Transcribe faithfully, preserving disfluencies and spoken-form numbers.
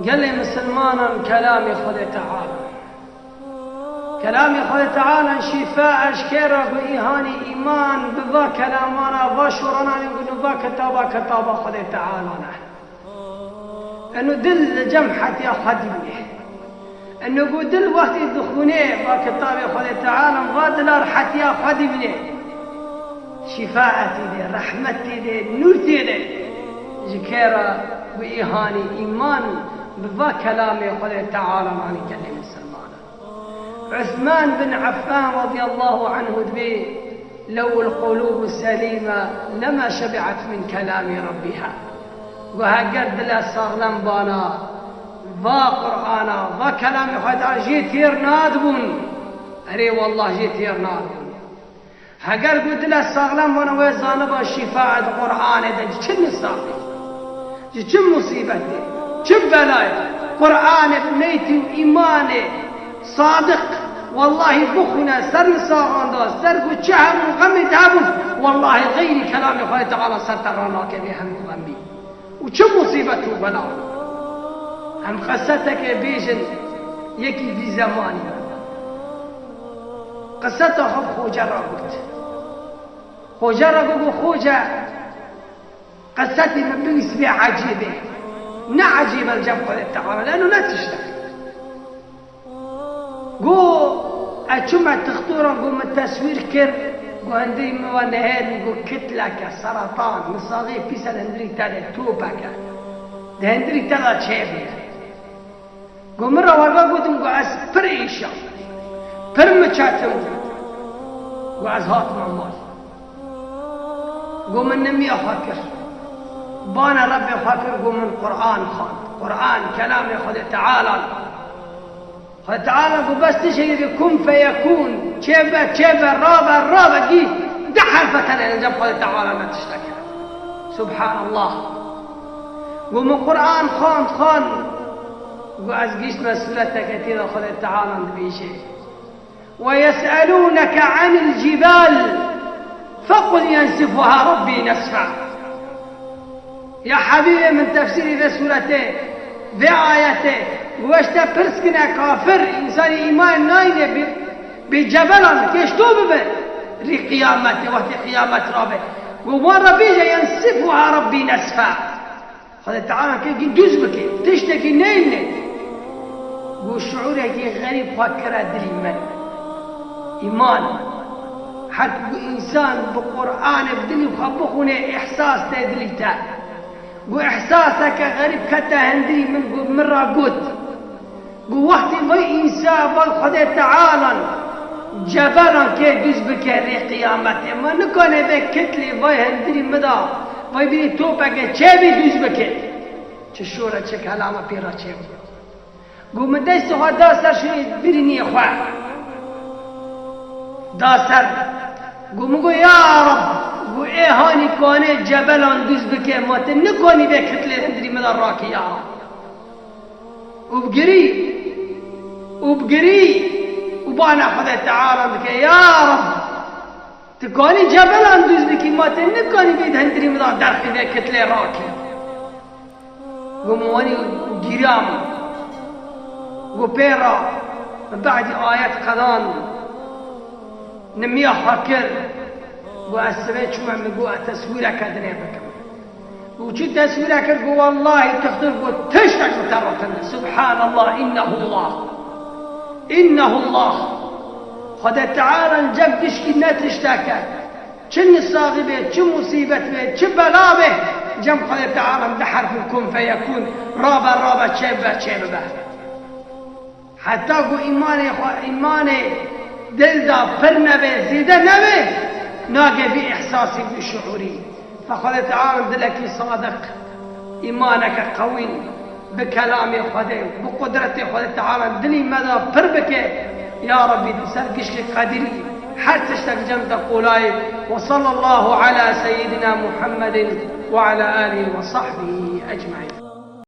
Gelê misilmanan kelamê Xwedê Teala. Kelamê Xwedê Teala şîfa e ji kê re ku îhanî îman bi va kelamana, va şorananê ku nu va kitaba, kitaba Xwedê Teala ne. Eno dil li cem hetiya xwe dînê. Eno ku dil wextê dixwînê va kitabê Xwedê Teala, va dilar hetiya xwe dînê. Şîfa tê de, rehmet tê de, nûr tê de. Ji kê re ku îhanî îman bi va kelamê Xwedê Teala nanî gelê misilmanan. Usman bin Affan radiyallahu anhu dibê: "لو القلوب السليمة لما شبعت من كلام ربها." Got, heger dile saxlem bana, va Qur'ana, va kelamê Xwedê jê têr nadibûn. Erê wallah jê têr nadibûn. Heger got dile saxlem bana, wê zaniba şîfa di Qur'anê de, ji çi nisaxê, ji çi musîbetê, çi belayê, Qur'anê bi neytî û îmanê sadiq, wallahî bixwîne ser nisaxan de, ser ku çi hebûn, xemê de hebûn, wallahî xeyrî kelamê Xwedê Teala ser te ranakeve hemû xemî û çi musîbet û bela. Em qeseteke bêjin, yekî vî zemanî qeseta xwe bi xoce re got. Xoce re got, got, "Xoce, qesetê min bihîst bê ecêb e." Ne ecêb e li cem Xwedê Teala, leno ne tiştek. Got, "Ez çûme tixtoran, got, min teswîr kir, got, hindirî min ve nehêr, got, kitleke, seratan, nisaxê pîs e, hindirî te de topeke. Di hindirî te de çêbûye." Got, "Min re werve gotin, got, ez pir êşam, pir miçetim, got, ez hatime mal." Got, "Min nimiya xwe kir, bana Rebbê xwe kir, got, min Qur'an xwend. Qur'an kelamê Xwedê Teala. Xwedê Teala got, bes tiştekî, got, kun feyekun, çêbe, çêbe, rabe, rabe, gî du herfe tenê li cem Xwedê Teala ne tiştek e." Subhanallah. Got, "Min Qur'an xwend, xwend. Got, ez gihîştime sûreteke tê de Xwedê Teala dibêje: ويسألونك عن الجبال فقل ينسفها ربي نسفا." Ya Hebîbê min, tefsîrê vê sûretê, vê ayetê, got, ji te pirs kine kafir, însanî îman nayne bi, bi cebelan, kê ji to bibe. Rî qiyametê, wextê qiyamet rabe. Got, wan re bêje, yensifuha Rabbî nesfa. Xwedê Teala kê kî dûz bike, tiştekî neyne. Got, şiûrekî xerîb xwe kire dilî min. Îman. Her ku însan bi Qur'anê bi dilî xwe bixwîne, îhsas tê dilî te. Got, îhsaseke xerîb kete hindirî min, got, min re got. Got, wextî vay însa, vay Xwedê Tealan cebelan kê dûz bike rê qiyametê, ma nikane vê kitlê vay hindirî min da, vay bîrî topeke çêbî dûz bike. Çi şore, çi kelama pê re çêbû. Got, min destê xwe da ser şûrê birîniyê xwe. Da ser. Got, min got, ya Reb, got, ê hanî kanê cebelan dûz bike, ma tu nikanî vê kitlê hindirî min da rakî, ya Reb. Û bigirî, û bigirî, û bana Xwedê Teala dike, ya Reb, tu kanî cebelan dûz bikî, ma tu nikanî vê hindirî min da derxî vê kitlê rakî. Got, min wanî û giriya min. Got, pê re min behdî ayet qedan, nimiya xwe kir. Got, ez sibê çûme, min got, ez teswîreke dinê bikim. Û çi teswîre kir, got, wellahî tixtir, got, tiştek bi te re tune. Subhanallah, innehullah. Innehullah. Xwedê Teala cem gişkî ne tiştek e. Çi nisaxî be, çi musîbet be, çi bela be, cem Xwedê Teala di herf û kun feyekun, rabe, rabe, çêbibe, çêbibe. Heta ku îmanê xwe, îmanê dil de pir nebe, zêde nebe, nage vî îhsasî, vî şuûrî. Fe Xwedê Teala dilekî sadiq, îmaneke qewîn, bi kelamê Xwedê, bi qudretê Xwedê Teala dilî me de pir bike. Ya Rebbî, tu ser gişkê qedirî, her tiştek cem te qolayê. Ve sallallahu ala seyyidina Muhammedin ve ala alihi ve sahbihi ecmaîn.